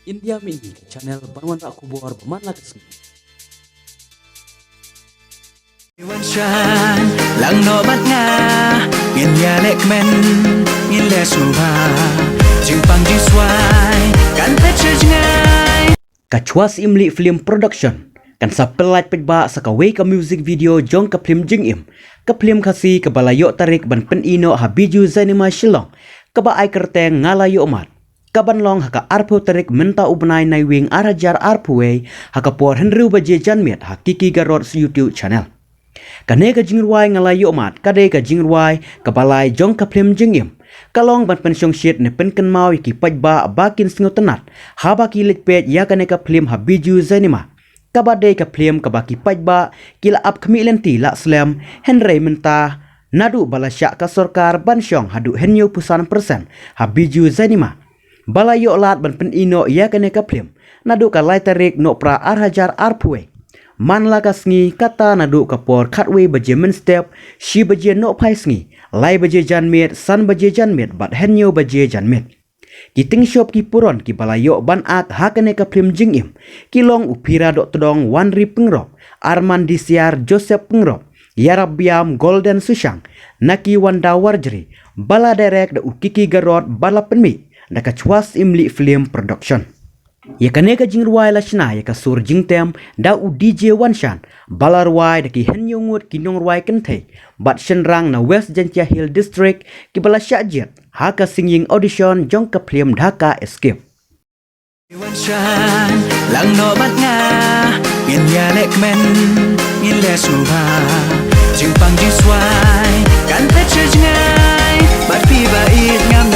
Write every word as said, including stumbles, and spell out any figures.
India Mih, channel ban wanrah khubor ba man la ka sngi. Wan shine, lang noh bad nga, ngin ïaleh kmen, ngin leh sngewbha, jingpang jingswai, kan phet sha jngai. Ka Chwa Syiem Lih Film Production kan sa pynlait paidbah sa kawei ka music video jong ka phlim Jingim, ka phlim Khasi kaba la ïoh tarik ban pyni noh ha Bijou Cinema Shillong, kaba ai kyrteng Nga La Ïoh Mad, kaban long ha ka arphew tarik mynta u bnai Naiwieng ar hajar arphew wei, ha ka por hynriew baje janmiet ha Kiki Garots YouTube channel. Kane ka jingrwai Nga La Ïoh Mad ka dei ka jingrwai kaba lai jong ka phlim Jingim. Ka long ban pynshongshit ne pynkynmaw ïa ki paidbah ba kin sngewtynnat haba ki leit peit ïa kane ka phlim ha Bijou Cinema, kaba dei ka phlim kaba ki paidbah ki la ap khmih lynti la slem, hynrei mynta naduh ba la shah ka sorkar ban shong haduh hynñiewphew san percent ha Bijou Cinema, ba la ïoh lad ban pyni noh ïa kane ka phlim naduh ka lai tarik Nohprah ar hajar arphew wei. Man la ka sngi, kata naduh ka por khatwei baje mynstep, shi baje nohphai sngi, lai baje janmiet, san baje janmiet bad hynñiew baje janmiet. Ki tyngshop ki puron kiba la ïoh ban act ha kane ka phlim Jingim ki long u Phira Dohtdong, Wanri Pyngrope, Arman Disiar, Joseph Pyngrope, Ïarap Biam, Golden Sushang, Naki Wanda Warjri, ba la direct da u Kiki Garot, ba la pynmih da ka Chwa Syiem Lih Film Production. Ïa kane ka jingrwai la shna ïa ka sur jingtem da u D J Wanshan, ba la rwai da ki hynñiew ngut ki nongrwai kynthei bad shynrang na West Jaintia Hills District, kiba la shah jied ha ka singing audition jong ka phlim Dhaka Escape. Wan shine, lang noh bad nga, ngin ïaleh kmen, ngin leh sngewbha, jingpang jingswai, kan phet sha jngai, bad phi ba ïeit ngam